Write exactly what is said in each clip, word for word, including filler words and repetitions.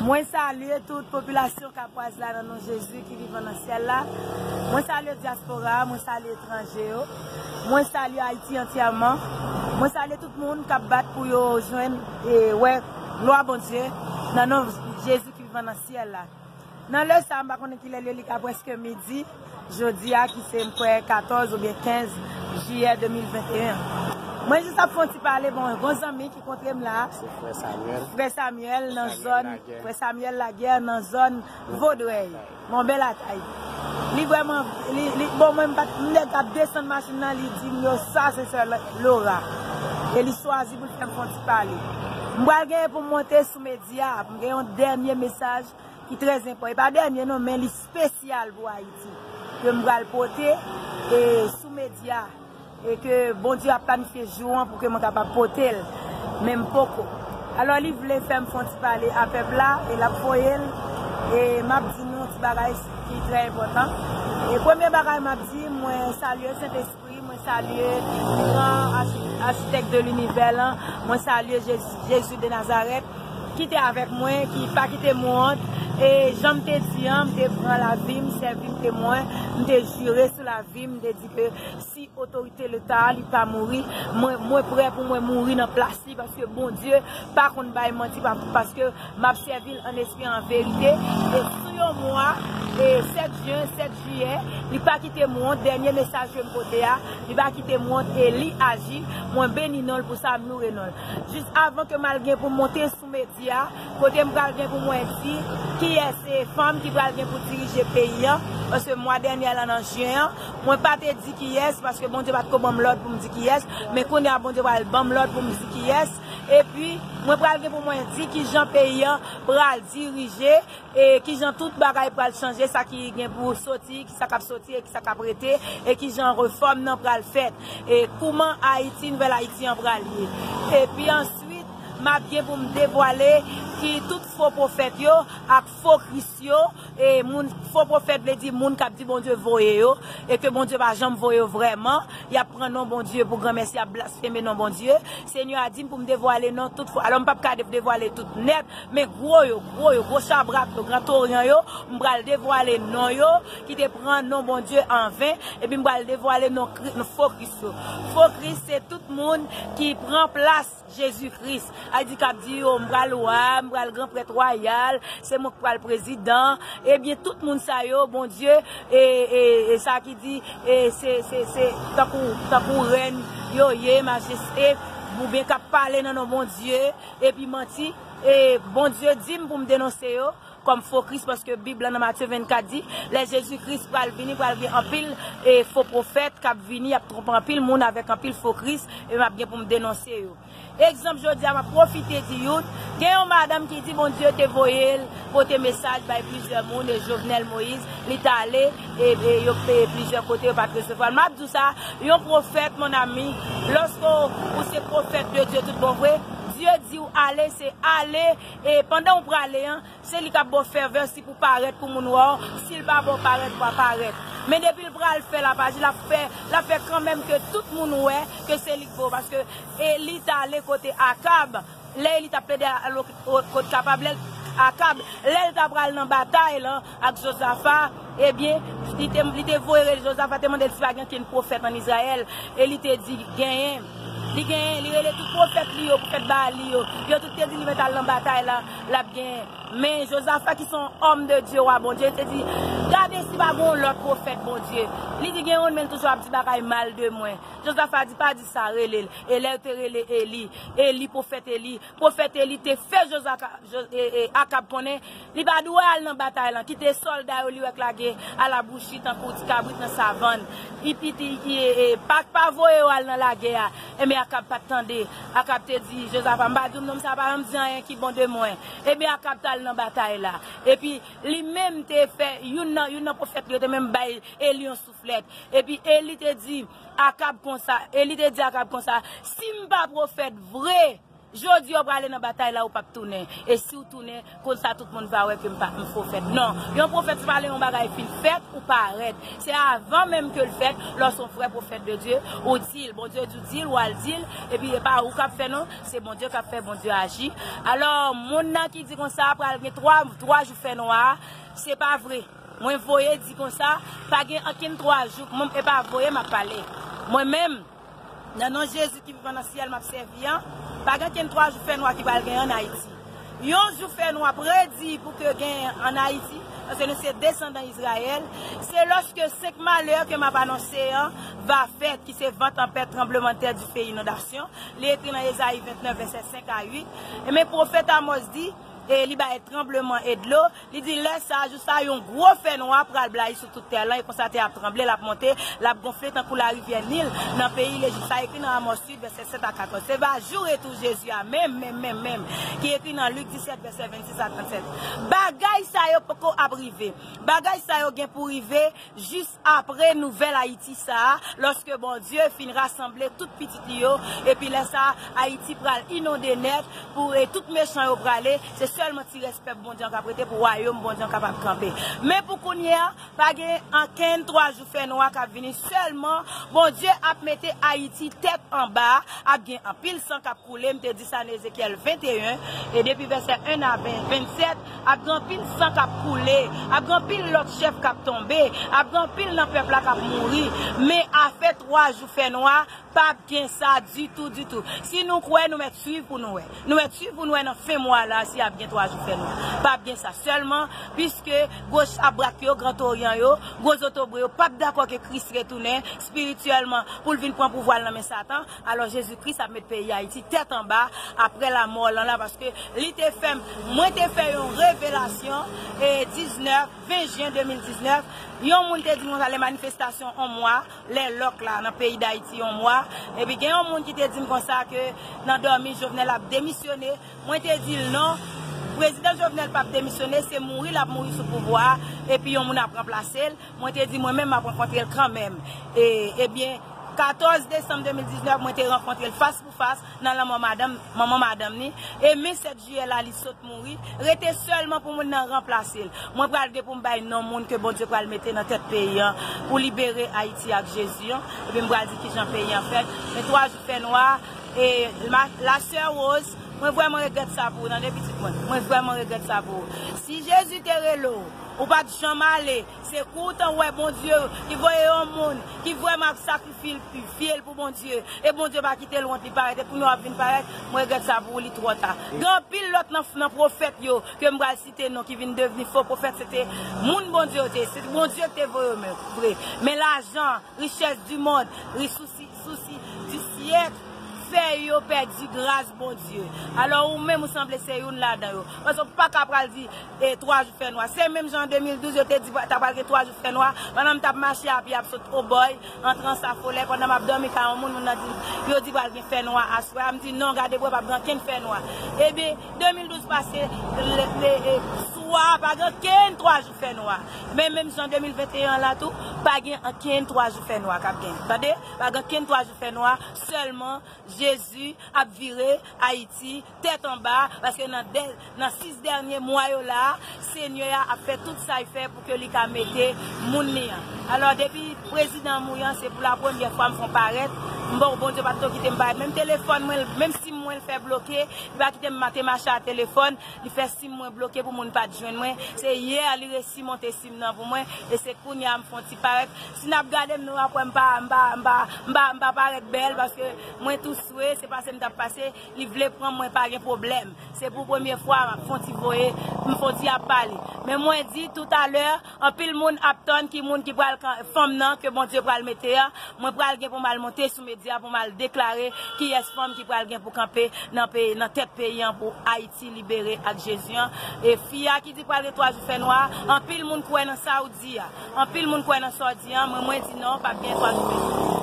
Mwen salye tout popilasyon Kapwaz la nan non Jezi ki vivan nan syèl la. Mwen salye dyaspora a, mwen salye etranje yo. Mwen salye Ayiti antyèman. Mwen salye tout moun k ap bat pou yo jwenn e wè glwa Bondye nan non Jezi ki vivan nan syèl la. Nan lè sa, m pa konnen kilè l ye, li ka prèske midi. Jodi a, ki se, m kwè, katòz oubyen kenz jiyè de mil venteyen. Mwen jis ap fè yon ti pale, bon, yon zanmi ki kontre m la. Se frè Samuel. Frè Samuel nan zòn, frè Samuel Laguerre nan zòn Vodrèy. Bon, Bèlatay. Li vrèman, li, li, bon, mwen, m pa t, m nèk ap desann machin nan, li di m yo, sa se sè Laura. E li chwazi pou l fè m fè yon ti pale. M pral genyen pou m monte sou medya, pou m gen yon dènye mesaj ki trè enpòtan. E pa dènye non, men li espesyal pou Ayiti. Ke m pral pote e sou medya. E ke Bondye ap planifye jou an pou ke mwen kapab pote l. Men m poko. Alò, li vle fè m fè yon ti pale a pèp la, e l ap voye l. E m ap di nou yon ti bagay ki trè enpòtan. E premye bagay m ap di, mwen salye Sentespri, mwen salye gran achi-, achitèk de linivè lan, mwen salye Jezi, Jezi de Nazarèt, ki te avèk mwen, ki pa kite m wont. E jan m te di an, m te pran lavi m, sèvi m temwen, m te jire sou lavi m, m te di ke si otorite leta a, li pa mouri, mwen, mwen prè pou mwen mouri nan plas li, paske Bondye pa konn bay manti, pa, paske m ap sèvi l an espri, an verite. E sou yon mwa, e sèt jen, sèt jiyè, li pa kite m wont, dènye mesaj ke m pote a, li pa kite m wont, e li aji, mwen beni non l pou sa, m loure non l. Jis avan ke m al gen pou m monte sou medya, kote m pral gen pou mwen di kiyès se fanm ki pral gen pou dirije peyi an, paske mwa dènye la nan jen an, mwen pa te di kiyès, paske Bondye pa t ko ban m lòd pou m di kiyès, men kounye a Bondye pral ban m lòd pou m di kiyès, epi mwen pral gen pou mwen di kijan peyi an pral dirije, e kijan tout bagay pral chanje, sa ki gen pou soti, ki sa k ap soti, e ki sa k ap rete, e kijan refòm nan pral fèt, e kouman Ayiti, nouvèl Ayiti an pral ye. Epi answit, m ap gen pou m devwale ki tout fo pwofèt yo ak fo Kris yo, e moun, fo pwofèt vle di moun k ap di Bondye voye yo, e ke Bondye pa janm voye yo vrèman, y ap pran non Bondye pou granmèsi, y ap blasfeme non Bondye. Senyè a di m pou m devwale non tout fo. Alò, m p ap ka de-, devwale tout nèt, men gwo yo, gwo yo, gwo chabrak yo, gran toryan yo, m pral devwale non yo, ki te pran non Bondye anven, epi m pral devwale non Kri-, non fo Kris yo. Fo Kris se tout moun ki pran plas Jezi Kris. A di k ap di yo, m pral wa, m pral gran prèt wayal, se mwen k pral prezidan. Ebyen, tout moun sa yo, Bondye, e, e, e sa ki di, e se, se, se tankou, tankou rèn yo ye, majeste, oubyen k ap pale nan non Bondye, epi manti, e Bondye di m pou m denonse yo kòm fo Kris, paske Bib lan nan Matye vennkat di, lè Jezi Kris pral vini, pral gen anpil, e fo pwofèt k ap vini, y ap twonpe anpil moun avèk anpil fo Kris, e m ap gen pou m denonse yo. Egzanp, jodi a, m ap pwofite di youn, gen yon madanm ki di Bondye te voye l pote mesaj bay plizyè moun, e Jovenel Moïse, li t ale, e, e yo peye plizyè kote, yo pa t resevwa l. M ap di w sa, yon pwofèt, mon ami, lòske w, ou se pwofèt de Dye tout bon vre, Dye di w ale, se ale, e pandan w prale an, se li k ap ba w fèvè si pou parèt pou moun wè w, si l pa ba w parèt, w pa parèt. Men depi l pral fè l ap aji, l ap fè, l ap fè kanmenm ke tout moun wè ke se li k vo, paske Eli t ale kote Akab, lè Eli t ap plede al o-, o-, kot kapab, lè l, Akab, lè l ta pral nan batay lan ak Jozafa, ebyen, li te, li te voye rele Jozafa, te mande l si pa gen okenn pwofèt ann Izrayèl, e li te di, genyen. Li genyen, li rele tout pwofèt li yo, pwofèt Baal li yo. Yo tout te di li mèt al nan batay la, l ap genyen. Men Jozafa ki se yon òm de Dye, wa Bondye, li te di, gade si pa gen yon lòt pwofèt Bondye. Li di gen youn, men l toujou ap di bagay mal de mwen. Jozafa di, pa di sa, rele l. E lè yo te rele Eli, Eli, pwofèt Eli, pwofèt Eli te fè Jozaka-, Jo-, e, e, Akab konnen li pa dwe al nan batay lan, kite sòlda yo li wè k lage alabouchi tankou ti kabrit nan savann. I piti, i, e, e, pa, pa voye yo al nan lagè a. Enben, Akab pa t tande. Akab te di Jozafa, m pa di w non, sa pa janm di anyen ki bon de mwen. Enben, Akab t al nan batay la. Epi, li menm te fè, youn nan, youn nan pwofèt li yo te menm bay Eli yon souflèt. Epi, Eli te di Akab konsa, Eli te di Akab konsa, si m pa pwofèt vre, Jodi a w prale nan batay la, ou p ap tounen. E si w tounen, konsa tout moun va wè ke m pa m pwofèt. Non, yon pwofèt se pa lè yon bagay fin fèt ou parèt. Se avan menm ke l fèt, lòske yon vrè pwofèt de Dye, ou di l, Bondye di w di l, w al di l, epi e pa ou k ap fè non, se Bondye k ap fè, Bondye aji. Alò, moun nan ki di konsa pral gen twa, twa jou fè nwa, se pa vre. Mwen voye di konsa, pa gen ankenn twa jou, mwen, e pa voye m ap pale. Mwen menm, nan non Jezi ki vivan nan syèl m ap sèvi an, pa gen ankenn twa jou fè nwa ki pral gen ann Ayiti. Yon jou fè nwa predi pou ke gen ann Ayiti, paske nou se desandan Izrayèl, se lòske senk malè ke m ap anonse an va fèt, ki se van tanpèt, tranblemanntè, dife, inondasyon. Li ekri nan Ezayi vennèf, vèsè senk a uit. E men pwofèt Amòz di, e li bay tranbleman e dlo, li di, lè sa a, jou sa a, yon gwo fè nwa pral blayi sou tout tè lan, e konsa tè a ap tranble, l ap monte, l ap gonfle tankou larivyè Nil nan peyi Lejip. Sa ekri nan Amòz uit, vèsè sèt a katòz. Se va jou retou Jezi a, menm, menm, menm, menm, ki ekri nan Lik disèt, vèsè vennsis a trannsèt. Bagay sa yo poko ap rive. Bagay sa yo gen pou rive jis apre nouvèl Ayiti sa a, lòske Bondye fin rasanble tout pitit li yo, epi lè sa a, Ayiti pral inonde nèt, pou, e tout mechan yo prale, se sèlman ti rès pèp Bondye an k ap rete pou wayòm Bondye an kapab kanpe. Men pou kounye a, pa gen ankenn twa jou fè nwa k ap vini, sèlman Bondye ap mete Ayiti tèt anba, ap gen anpil san k ap koule, m te di sa nan Ezekyèl venteyen, e depi vèsè en a ven, vennsèt, ap gen anpil san k ap koule, ap gen anpil lòt chèf k ap tonbe, ap gen anpil nan pèp la k ap mouri, men afè twa jou fè nwa, p ap gen sa ditou, ditou. Si nou kwè, nou mèt swiv pou nou wè. Nou mèt swiv pou nou wè nan fen mwa la si ap gen twa jou fè nwa. P ap gen sa sèlman, piske gwo chabrak yo, Gran Toryan yo, gwo zotobre yo p ap dakò ke Kris retounen espirityèlman pou l vin pran pouvwa l nan men Satan. Alò, Jezi Kris ap met peyi Ayiti tèt anba apre lanmò lan la, paske li te fè m, mwen te fè yon revelasyon, e diznèf, ven jen de mil diznèf, yon moun te di m konsa, lè manifestasyon yon mwa, lè lòk la nan peyi Dayiti yon mwa, epi gen yon moun ki te di m konsa ke nan dòmi Jovenel ap demisyone, mwen te di l non, prezidan Jovenel p ap demisyone, se mouri l ap mouri sou pouvwa a, epi yon moun ap ranplase l. Mwen te di mwen menm m ap rankontre l kanmenm. E, ebyen, katòz desanm de mil diznèf, mwen te rankontre l fas pou fas nan lanmò madanm, manman madanm ni. E men sèt jiyè la, li sot mouri. Rete sèlman pou moun nan ranplase l. Mwen pral gen pou m bay non moun ke Bondye pral mete nan tèt peyi an pou libere Ayiti ak Jezi an. Epi m pral di kijan peyi an fèt. Men twa jou fè nwa, e ma, la sè Rose, mwen vrèman regrèt sa pou ou, tande pitit mwen. Mwen vrèman regrèt sa pou ou. Si Jezi te rele w, ou pa t janm ale, se kou w t an wè Bondye ki voye yon moun ki vrèman ap sakrifye l, fye l pou Bondye. E Bondye pa kite l wont, li parèt. E kounye a w ap vin parèt, mwen regrèt sa pou ou, li twò ta. Gen anpil lòt nan, nan pwofèt yo ke m pral site non ki vin devni fo pwofèt, se te moun Bondye yo te ye. Se Bondye ki te voye yo men, vre. Men lajan, richès di mond, ri sousi, sousi di syèk, fè yo pèdi gras Bondye. Alò, ou menm, ou sanble se youn ladan yo. Paske w pa ka pral di, e, twa jou fè nwa. Se menm jan an de mil douz, yo te di ta pral gen twa jou fè nwa. Pandan m t ap mache a pye ap sot Obòy, antre Anse Affolay, pandan m ap dòmi kay yon moun, moun nan di, yo di pral gen fè nwa aswè a. M di, non, gade bò, p ap gen ankenn fè nwa. Ebyen, de mil douz pase, le, le, e, swa, pa gen ankenn twa jou fè nwa. Men menm jan de mil venteyen an la tou, pa gen ankenn twa jou fè nwa k ap gen. Tande? Pa gen ankenn twa jou fè nwa, sèlman Jezi ap vire Ayiti tèt anba, paske nan dè, nan sis dènye mwa yo la, Senyè a ap fè tout sa l fè pou ke li ka mete moun li an. Alò, depi prezidan an mouri an, se pou la premyè fwa m fè yon parèt. M bon, Bondye pa t tou kite m parèt. Menm telefòn mwen, menm sim mwen l fè bloke, li pa kite m ma-, te mache a telefòn, li fè sim mwen bloke pou moun pa t jwenn mwen. Se yè li resi monte sim nan pou mwen, e se kounye a m fè yon ti parèt. Si n ap gade m, nou ap wè m pa, m pa, m pa, m pa, m pa parèt bèl, paske mwen tou swe, se pase m t ap pase, li vle pran mwen, pa gen pwoblèm. Se pou premye fwa m ap fè yon ti voye, m fè yon ti ap pale. Men mwen di toutalè, anpil moun ap tann ki moun ki pral kan-, fanm nan ke Bondye pral mete a. Mwen pral gen pou m al monte sou medya pou m al deklare kiyès fanm ki pral gen pou kanpe nan peyi, nan tèt peyi an pou Ayiti libere ak Jezi an. E fi a ki di pral gen twa jou fè nwa, anpil moun kwè nan sa w di a. Anpil moun kwè nan sa w di a, mwen, mwen di non, p ap gen twa jou fè nwa.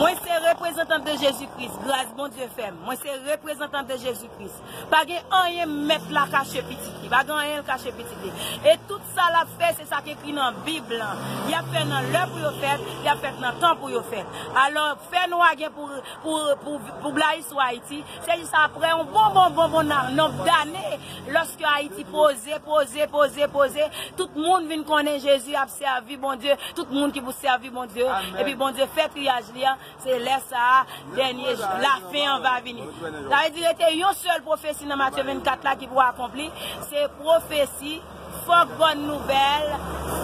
Mwen se reprezantant de Jezi Kris. Gras Bondye fè m. Mwen se reprezantant de Jezi Kris. Pa gen anyen mèt la kache pitit li. Pa gen anyen l kache pitit li. E tout sa l ap fè, se sa k ekri nan Bib lan. Y ap fè nan lè pou yo fèt, y ap fèt nan tan pou yo fèt. Alò, fè nwa gen pou, pou, pou, pou blayis sou Ayiti. Se jis apre yon bon, bon, bon, bon nan, nonb dane, lòske Ayiti poze, poze, poze, poze, tout moun vin konnen Jezi ap sèvi Bondye, tout moun ki pou sèvi Bondye, epi Bondye fè triyaj li an, se lè sa a, dènye jou, lafen an va vini. Sa vle di, rete yon sèl pwofesi nan Matye vennkat la ki pou akonpli, se pwofesi, fòk bòn nouvèl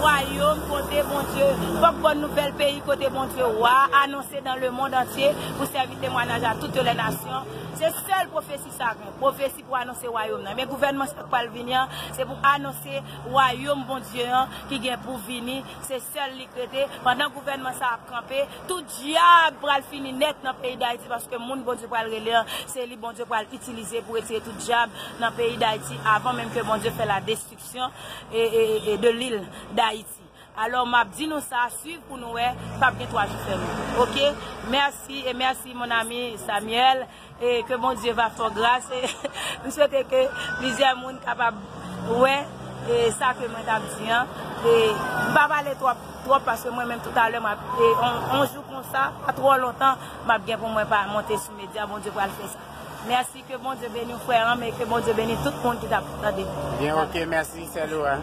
wayòm kote Bondye, fòk bòn nouvèl peyi kote Bondye wa anonse dans le monde entier pou sèvi temwayaj a toutes les nations. Se sèl pwofesi sa gen, pwofesi pou anonse wayòm nan. Men gouvènman sa k pral vini an, se pou anonse wayòm Bondye an ki gen pou vini. Se sèl li k rete. Pandan gouvènman sa ap kanpe, tout dyab pral fini nèt nan peyi Dayiti, paske moun Bondye pral rele an, se li Bondye pral itilize pou retire tout dyab nan peyi Dayiti avan menm ke Bondye fè la destriksyon e, e, e de lil Dayiti. Alò, m ap di nou sa, swiv pou nou wè, p ap gen twa jou fèmen. Oke? Mèsi e mèsi, mon ami Samuel. E ke Bondye va fè w gras. E m swete ke plizyè moun kapab wè e sa ke mwen t ap di an. E m pa pale twòp, twòp, paske mwen menm toutalè, m ap, e on, on jou konsa, pa twò lontan, m ap gen pou mwen pa monte sou medya. Bondye pral fè sa. Mèsi, ke Bondye beni w, frè an m, e ke Bondye beni tout moun ki t ap tande. Byen, oke, mèsi, sè Laura.